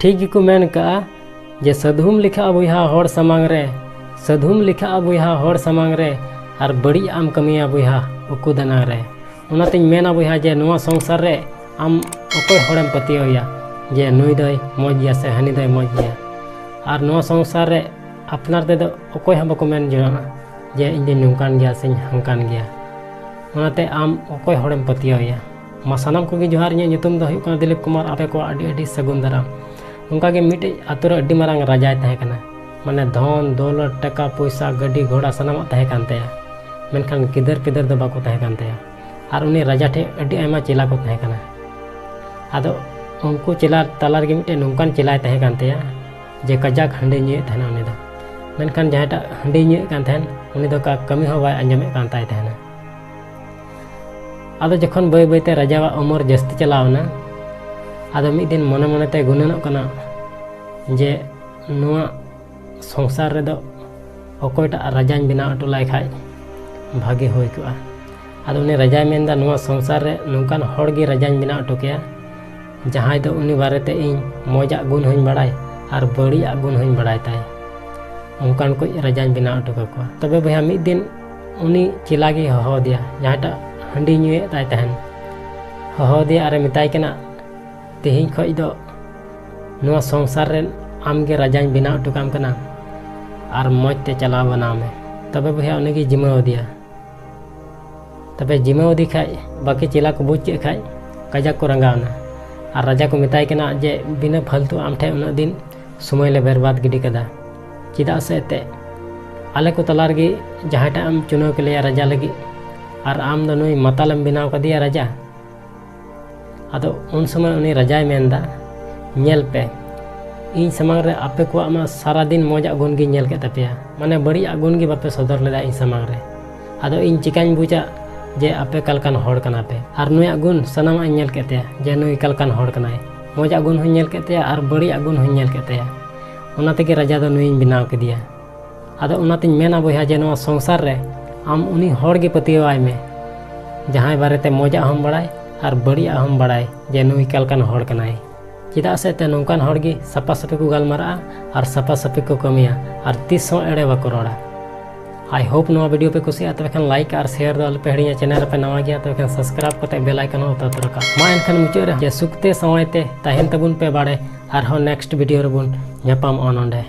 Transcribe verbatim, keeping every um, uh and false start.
ᱴᱷᱤᱠ ᱜᱮᱠᱚ ᱢᱮᱱ ᱠᱟᱜᱼᱟ ᱡᱮ ᱥᱟᱹᱫᱷᱩᱢ ᱞᱮᱠᱷᱟᱜᱼᱟ ᱵᱚᱭᱦᱟ ᱦᱚᱲ ᱥᱟᱢᱟᱝ ᱨᱮ, ᱥᱟᱹᱫᱷᱩᱢ ᱞᱮᱠᱷᱟᱜᱼᱟ ᱵᱚᱭᱦᱟ ᱦᱚᱲ ᱥᱟᱢᱟᱝ ᱨᱮ, ᱟᱨ ᱵᱟᱹᱲᱤᱡ ᱟᱜ ᱮᱢ ᱠᱟᱹᱢᱤᱭᱟ ᱵᱚᱭᱦᱟ ᱩᱠᱩ ᱫᱟᱱᱟᱝ ᱨᱮ᱾ ᱚᱱᱟᱛᱤᱧ ᱢᱮᱱᱟ ᱵᱚᱭᱦᱟ ᱡᱮ ᱱᱚᱣᱟ ᱥᱚᱝᱥᱟᱨ ᱨᱮ ᱟᱢ ᱚᱠᱚᱭ ᱦᱚᱲᱮᱢ ᱯᱟᱹᱛᱭᱟᱹᱣ ᱮᱭᱟ ᱡᱮ ᱱᱩᱭ ᱫᱚᱭ ᱢᱚᱡᱽ ᱜᱮᱭᱟ ᱥᱮ ᱦᱟᱹᱱᱤ ᱫᱚᱭ ᱢᱚᱡᱽ ᱜᱮᱭᱟ? ᱟᱨ ᱱᱚᱣᱟ ᱥᱚᱝᱥᱟᱨ ᱨᱮ ᱟᱯᱱᱟᱨ ᱛᱮᱫᱚ ᱚᱠᱚᱭ ᱦᱚᱸ ᱵᱟᱠᱚ ᱢᱮᱱ ᱡᱚᱱᱟᱜᱼᱟ ᱡᱮ ᱤᱧ ᱫᱚᱧ ᱱᱚᱝᱠᱟᱱ ᱜᱮᱭᱟ ᱥᱮᱧ ᱦᱟᱝᱠᱟᱱ ᱜᱮᱭᱟ᱾ ᱚᱱᱟᱛᱮ ᱟᱢ ᱚᱠᱚᱭ ᱦᱚᱲᱮᱢ ᱯᱟᱹᱛᱭᱟᱹᱣ ᱮᱭᱟ? ᱢᱟ ᱥᱟᱱᱟᱢ ᱠᱚᱜᱮ ᱡᱚᱦᱟᱨ, ᱤᱧᱟᱹᱜ ᱧᱩᱛᱩᱢ ᱫᱚ ᱦᱩᱭᱩᱜ ᱠᱟᱱᱟ ᱫᱤᱞᱤᱯ ᱠᱩᱢᱟᱨ᱾ ᱟᱯᱮ ᱠᱚᱣᱟᱜ ᱟᱹᱰᱤ ᱟᱹᱰᱤ ᱥᱟᱹᱜᱩᱱ ᱫᱟᱨᱟᱢ᱾ ᱚᱱᱠᱟᱜᱮ ᱢᱤᱫᱴᱮᱡ ᱟᱛᱳ ᱨᱮ ᱟᱹᱰᱤ ᱢᱟᱨᱟᱝ ᱨᱟᱡᱟᱭ ᱛᱟᱦᱮᱸ ᱠᱟᱱᱟ᱾ ᱢᱟᱱᱮ ᱫᱷᱚᱱ ᱫᱚᱞᱚᱛ, ᱴᱟᱠᱟ ᱯᱚᱭᱥᱟ, ᱜᱟᱹᱰᱤ ᱜᱷᱚᱲᱟ ᱥᱟᱱᱟᱢᱟᱜ ᱛᱟᱦᱮᱸ ᱠᱟᱱ ᱛᱟᱭᱟ᱾ ᱢᱮᱱᱠᱷᱟᱱ ᱜᱤᱫᱟᱹᱨ ᱯᱤᱫᱟᱹᱨ ᱫᱚ ᱵᱟᱠᱚ ᱛᱟᱦᱮᱸ ᱠᱟᱱ ᱛᱟᱭᱟ᱾ ᱟᱨ ᱩᱱᱤ ᱨᱟᱡᱟ ᱴᱷᱮᱡ ᱟᱹᱰᱤ ᱟᱭᱢᱟ ᱪᱮᱞᱟ ᱠᱚ ᱛᱟᱦᱮᱸ ᱠᱟᱱᱟ᱾ ᱟᱫᱚ ᱩᱱᱠᱩ ᱪᱮᱞᱟ ᱛᱟᱞᱟ ᱨᱮᱜᱮ ᱢᱤᱫᱴᱮᱱ ᱱᱚᱝᱠᱟᱱ ᱪᱮᱞᱟᱭ ᱛᱟᱦᱮᱸ ᱠᱟᱱ ᱛᱟᱭᱟ ᱡᱮ ᱠᱟᱡᱟᱠ ᱦᱟᱺᱰᱤ ᱧᱩᱭᱮᱫ ᱛᱟᱦᱮᱱᱟ ᱩᱱᱤ ᱫᱚ᱾ ᱢᱮᱱᱠᱷᱟᱱ ᱡᱟᱦᱟᱸᱭᱴᱟᱜ ᱦᱟᱺᱰᱤ ᱧᱩᱭᱮᱫ ᱠᱟᱱ ᱛᱟᱦᱮᱱ, ᱩᱱᱤ ᱫᱚ ᱚᱠᱟ ᱠᱟᱹᱢᱤ ᱦᱚᱸ ᱵᱟᱭ ᱟᱸᱡᱚᱢᱮᱫ ᱠᱟᱱ ᱛᱟᱭ ᱛᱟᱦᱮᱱᱟ᱾ ᱟᱫᱚ ᱡᱚᱠᱷᱚᱱ ᱵᱟᱹᱭ ᱵᱟᱹᱭᱛᱮ ᱨᱟᱡᱟᱣᱟᱜ ᱩᱢᱮᱨ ᱡᱟᱹᱥᱛᱤ ᱪᱟᱞᱟᱣ ᱮᱱᱟ, ᱟᱫᱚ ᱢᱤᱫ ᱫᱤᱱ ᱢᱚᱱᱮ ᱢᱚᱱᱮᱛᱮ ᱜᱩᱱᱟᱹᱱᱚᱜ ᱠᱟᱱᱟ ᱡᱮ ᱱᱚᱣᱟ ᱥᱚᱝᱥᱟᱨ ᱨᱮᱫᱚ ᱚᱠᱚᱭᱴᱟᱜ ᱨᱟᱡᱟᱧ ᱵᱮᱱᱟᱣ ᱦᱚᱴᱚ ᱞᱟᱭ ᱠᱷᱟᱡ ᱵᱷᱟᱜᱮ ᱦᱩᱭ ᱠᱚᱜᱼᱟ᱾ ᱟᱫᱚ ᱩᱱᱤ ᱨᱟᱡᱟᱭ ᱢᱮᱱᱫᱟ, ᱱᱚᱣᱟ ᱥᱚᱝᱥᱟᱨ ᱨᱮ ᱱᱚᱝᱠᱟᱱ ᱦᱚᱲ ᱜᱮ ᱨᱟᱡᱟᱧ ᱵᱮᱱᱟᱣ ᱦᱚᱴᱚ ᱠᱟᱭᱟ, ᱡᱟᱦᱟᱸᱭ ᱫᱚ ᱩᱱᱤ ᱵᱟᱨᱮᱛᱮ ᱤᱧ ᱢᱚᱡᱟᱜ ᱜᱩᱱ ᱦᱚᱸᱧ ᱵᱟᱲᱟᱭ ᱟᱨ ᱵᱟᱹᱲᱤᱡᱟᱜ ᱜᱩᱱ ᱦᱚᱸᱧ ᱵᱟᱲᱟᱭ ᱛᱟᱭ᱾ ᱚᱱᱠᱟᱱ ᱠᱚ ᱨᱟᱡᱟᱧ ᱵᱮᱱᱟᱣ ᱦᱚᱴᱚ ᱠᱟᱠᱚᱣᱟ᱾ ᱛᱚᱵᱮ ᱵᱚᱭᱦᱟ, ᱢᱤᱫ ᱫᱤᱱ ᱩᱱᱤ ᱪᱮᱞᱟ ᱜᱮᱭ ᱦᱚᱦᱚ ᱟᱫᱮᱭᱟ, ᱡᱟᱦᱟᱸᱭᱴᱟᱜ ᱦᱟᱺᱰᱤ ᱧᱩᱭᱮᱫ ᱛᱟᱭ ᱛᱟᱦᱮᱱ᱾ ᱦᱚᱦᱚ ᱟᱫᱮᱭᱟ ᱟᱨᱮ ᱢᱮᱛᱟᱭ ᱠᱟᱱᱟ, ᱛᱮᱦᱮᱧ ᱠᱷᱚᱡ ᱫᱚ ᱱᱚᱣᱟ ᱥᱚᱝᱥᱟᱨ ᱨᱮᱱ ᱟᱢᱜᱮ ᱨᱟᱡᱟᱧ ᱵᱮᱱᱟᱣ ᱦᱚᱴᱚ ᱠᱟᱢ ᱠᱟᱱᱟ ᱟᱨ ᱢᱚᱡᱽ ᱛᱮ ᱪᱟᱞᱟᱣ ᱵᱮᱱᱟᱣ ᱢᱮ᱾ ᱛᱚᱵᱮ ᱵᱚᱭᱦᱟ, ᱩᱱᱤᱜᱮ ᱡᱤᱢᱟᱹᱣ ᱟᱫᱮᱭᱟ᱾ ᱛᱚᱵᱮ ᱡᱤᱢᱟᱹᱣ ᱟᱫᱮ ᱠᱷᱟᱡ ᱵᱟᱹᱠᱤ ᱪᱮᱞᱟ ᱠᱚ ᱵᱩᱡᱽ ᱠᱮᱫ ᱠᱷᱟᱡ ᱠᱟᱡᱟᱠ ᱠᱚ ᱨᱟᱸᱜᱟᱣ ᱮᱱᱟ᱾ ᱟᱨ ᱨᱟᱡᱟ ᱠᱚ ᱢᱮᱛᱟᱭ ᱠᱟᱱᱟ ᱡᱮ ᱵᱤᱱᱟᱹ ᱯᱷᱟᱞᱛᱩ ᱟᱢ ᱴᱷᱮᱱ ᱩᱱᱟᱹᱜ ᱫᱤᱱ ᱥᱚᱢᱚᱭ ᱞᱮ ᱵᱮᱨᱵᱟᱫ ᱜᱤᱰᱤ ᱠᱟᱫᱟ, ᱪᱮᱫᱟᱜ ᱥᱮ ᱮᱱᱛᱮᱫ ᱟᱞᱮ ᱠᱚ ᱛᱟᱞᱟ ᱨᱮᱜᱮ ᱡᱟᱦᱟᱸᱭᱴᱟᱜ ᱮᱢ ᱪᱩᱱᱟᱹᱣ ᱠᱮᱞᱮᱭᱟ ᱨᱟᱡᱟ ᱞᱟᱹᱜᱤᱫ, ᱟᱨ ᱟᱢ ᱫᱚ ᱱᱩᱭ ᱢᱟᱛᱟᱞᱮᱢ ᱵᱮᱱᱟᱣ ᱠᱟᱫᱮᱭᱟ ᱨᱟᱡᱟ᱾ ᱟᱫᱚ ᱩᱱ ᱥᱚᱢᱚᱭ ᱩᱱᱤ ᱨᱟᱡᱟᱭ ᱢᱮᱱᱫᱟ, ᱧᱮᱞ ᱯᱮ, ᱤᱧ ᱥᱟᱢᱟᱝ ᱨᱮ ᱟᱯᱮ ᱠᱚᱣᱟᱜ ᱢᱟ ᱥᱟᱨᱟ ᱫᱤᱱ ᱢᱚᱡᱟᱜ ᱜᱩᱱ ᱜᱤᱧ ᱧᱮᱞ ᱠᱮᱫ ᱛᱟᱯᱮᱭᱟ, ᱢᱟᱱᱮ ᱵᱟᱹᱲᱤᱡᱟᱜ ᱜᱩᱱ ᱜᱮ ᱵᱟᱯᱮ ᱥᱚᱫᱚᱨ ᱞᱮᱫᱟ ᱤᱧ ᱥᱟᱢᱟᱝ ᱨᱮ᱾ ᱟᱫᱚ ᱤᱧ ᱪᱤᱠᱟᱹᱧ ᱵᱩᱡᱟ ᱡᱮ ᱟᱯᱮ ᱚᱠᱟ ᱞᱮᱠᱟᱱ ᱦᱚᱲ ᱠᱟᱱᱟ ᱯᱮ? ᱟᱨ ᱱᱩᱭᱟᱜ ᱜᱩᱱ ᱥᱟᱱᱟᱢᱟᱜ ᱤᱧ ᱧᱮᱞ ᱠᱮᱫ ᱛᱟᱭᱟ ᱡᱮ ᱱᱩᱭ ᱚᱠᱟ ᱞᱮᱠᱟᱱ ᱦᱚᱲ ᱠᱟᱱᱟᱭ᱾ ᱢᱚᱡᱟᱜ ᱜᱩᱱ ᱦᱚᱸᱧ ᱧᱮᱞ ᱠᱮᱫ ᱛᱟᱭᱟ ᱟᱨ ᱵᱟᱹᱲᱤᱡᱟᱜ ᱜᱩᱱ ᱦᱚᱸᱧ ᱧᱮᱞ ᱠᱮᱫ ᱛᱟᱭᱟ᱾ ᱚᱱᱟ ᱛᱮᱜᱮ ᱨᱟᱡᱟ ᱫᱚ ᱱᱩᱭᱤᱧ ᱵᱮᱱᱟᱣ ᱠᱮᱫᱮᱭᱟ᱾ ᱟᱫᱚ ᱚᱱᱟᱛᱤᱧ ᱢᱮᱱᱟ ᱵᱚᱭᱦᱟ, ᱡᱮ ᱱᱚᱣᱟ ᱥᱚᱝᱥᱟᱨ ᱨᱮ ᱟᱢ ᱩᱱᱤ ᱦᱚᱲ ᱜᱮ ᱯᱟᱹᱛᱭᱟᱹᱣᱟᱭ ᱢᱮ, ᱡᱟᱦᱟᱸᱭ ᱵᱟᱨᱮᱛᱮ ᱢᱚᱡᱟᱜ ᱦᱚᱸᱢ ᱵᱟᱲᱟᱭ ᱟᱨ ᱵᱟᱹᱲᱤᱡᱟᱜ ᱦᱚᱸᱢ ᱵᱟᱲᱟᱭ ᱡᱮ ᱱᱩᱭ ᱚᱠᱟ ᱞᱮᱠᱟᱱ ᱦᱚᱲ ᱠᱟᱱᱟᱭ᱾ ᱪᱮᱫᱟᱜ ᱥᱮ ᱮᱱᱛᱮ ᱱᱚᱝᱠᱟᱱ ᱦᱚᱲ ᱜᱮ ᱥᱟᱯᱷᱟ ᱥᱟᱹᱯᱷᱤ ᱠᱚ ᱜᱟᱞᱢᱟᱨᱟᱜᱼᱟ ᱟᱨ ᱥᱟᱯᱷᱟ ᱥᱟᱹᱯᱷᱤ ᱠᱚ ᱠᱟᱹᱢᱤᱭᱟ ᱟᱨ ᱛᱤᱥ ᱦᱚᱸ ᱮᱲᱮ ᱵᱟᱠᱚ ᱨᱚᱲᱟ᱾ I hope ᱱᱚᱣᱟ video ᱯᱮ ᱠᱩᱥᱤᱭᱟᱜᱼᱟ, ᱛᱚᱵᱮ ᱠᱷᱟᱱ like ᱟᱨ share ᱫᱚ ᱟᱞᱚ ᱯᱮ ᱦᱤᱲᱤᱧᱟ᱾ Channel ᱨᱮᱯᱮ ᱱᱟᱣᱟ ᱜᱮᱭᱟ, ᱛᱚᱵᱮ ᱠᱷᱟᱱ subscribe ᱠᱟᱛᱮ bell icon ᱦᱚᱸ ᱚᱛᱟ ᱩᱛᱟᱹᱨ ᱠᱟᱜ ᱢᱟ᱾ ᱮᱱᱠᱷᱟᱱ ᱢᱩᱪᱟᱹᱫ ᱨᱮ ᱡᱮ ᱥᱩᱠᱛᱮ ᱥᱟᱶᱟᱭ ᱛᱮ ᱛᱟᱦᱮᱱ ᱛᱟᱵᱚᱱ ᱯᱮ ᱵᱟᱲᱮ, ᱟᱨᱦᱚᱸ next video ᱨᱮᱵᱚᱱ ᱧᱟᱯᱟᱢᱚᱜᱼᱟ ᱱᱚᱰᱮ᱾